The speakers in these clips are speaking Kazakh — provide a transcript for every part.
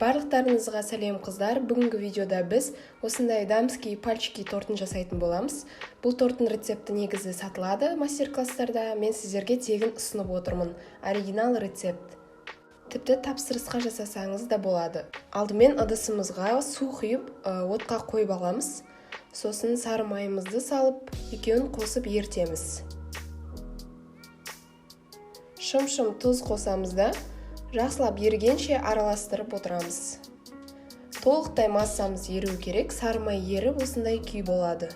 Барлықтарыңызға сәлем, қыздар! Бүгінгі видеода біз осындай дамские пальчики тортын жасайтын боламыз. Бұл торттың рецепті негізі сатылады мастер класстарда, мен сіздерге тегін ұсынып отырмын. Оригинал рецепт. Тіпті тапсырысқа жасасаңыз да болады. Алдымен ыдысымызға су құйып, отқа қойып аламыз. Сосын сары майымызды салып, екеуін қосып ертеміз. Шым-шым тұз қосамыз да, жақсылап ерігенше араластырып отырамыз. Толықтай массамыз еруі керек, сары май еріп, осындай күй болады.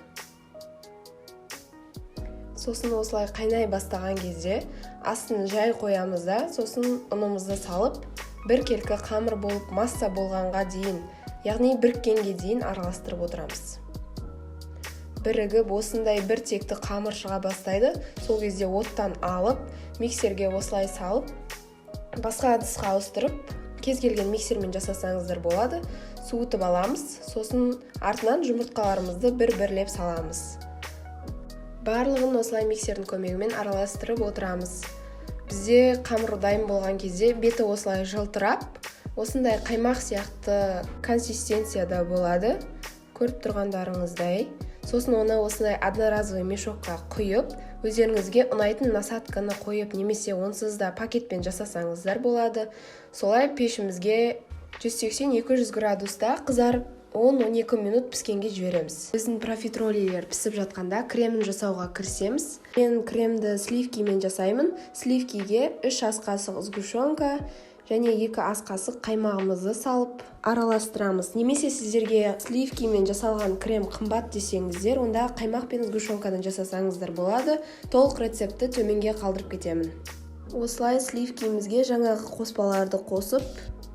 Сосын осылай қайнай бастаған кезде астын жай қоямыз да, сосын ұнымызды салып, біркелкі қамыр болып, масса болғанға дейін, яғни біріккенге дейін араластырып отырамыз. Бірігіп, осындай бір текті қамыр шыға бастайды. Сол кезде оттан алып, миксерге осылай салып, басқа ыдысқа ауыстырып, кез келген миксермен жасасаңыздар болады, суытып аламыз. Сосын артынан жұмыртқаларымызды бір бірлеп саламыз. Барлығын осылай миксердің көмегімен араластырып отырамыз. Бізде қамыр дайын болған кезде беті осылай жылтырап, осындай қаймақ сияқты консистенцияда болады, көріп тұрғандарыңыздай. Сосын оны осындай одноразовый мешокқа құйып, өздеріңізге ұнайтын насадканы қойып немесе онсыз да пакетпен жасасаңыздар болады. Солай пешімізге 180-200 градуста қызарып, 10-12 минут піскенге жібереміз. Біздің профитролилер пісіп жатқанда, кремін жасауға кірісеміз. Мен кремді сливкимен жасаймын. Сливкиге 3 ас қасық сгущенка және 2 ас қасық қаймағымызды салып араластырамыз. Немесе сіздерге сливкимен жасалған крем қымбат десеңіздер, онда қаймақ пен сгущенкадан жасасаңыздар болады. Толық рецептті төменге қалдырып кетемін. Осылай сливкимізге жаңағы қоспаларды қосып,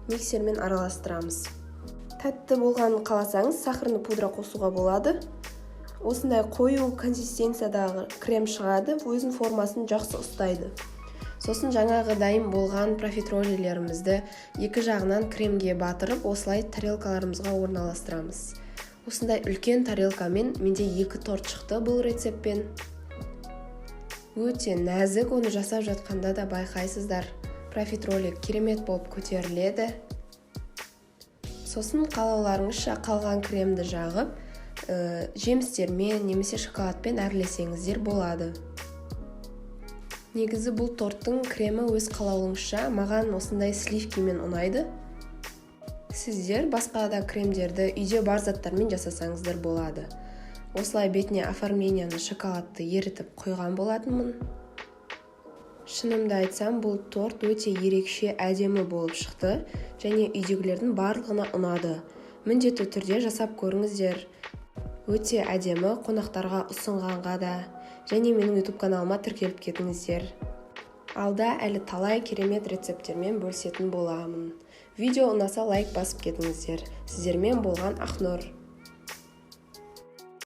миксермен араластырамыз. Тәтті болғанын қаласаңыз, сахарный пудра қосуға болады. Осындай қою консистенциядағы крем шығады, өзінің формасын жақсы ұстайды. Сосын жаңағы дайын болған профитролилерімізді екі жағынан кремге батырып, осылай тарелкаларымызға орналастырамыз. Осындай үлкен тарелкамен менде екі торт шықты бұл рецептпен. Өте нәзік, оны жасап жатқанда да байқайсыздар, профитроли керемет болып көтеріледі. Сосын қалауларыңызша қалған кремді жағып, жемістермен немесе шоколадпен әрлесеңіздер болады. Негізі бұл торттың кремі өз қалауыңызша, маған осындай сливкимен ұнайды. Сіздер басқа да кремдерді үйде бар заттармен жасасаңыздар болады. Осылай бетіне оформленияны шоколадты ерітіп құйған болатынмын. Шынымды айтсам, бұл торт өте ерекше әдемі болып шықты және үйдегілердің барлығына ұнады. Міндетті түрде жасап көріңіздер, өте әдемі, қонақтарға ұсынғанға да. Және менің YouTube каналыма тіркеліп кетіңіздер, алда әлі талай керемет рецепттермен бөлісетін боламын. Видео ұнаса, лайк басып кетіңіздер. Сіздермен болған Ақнұр.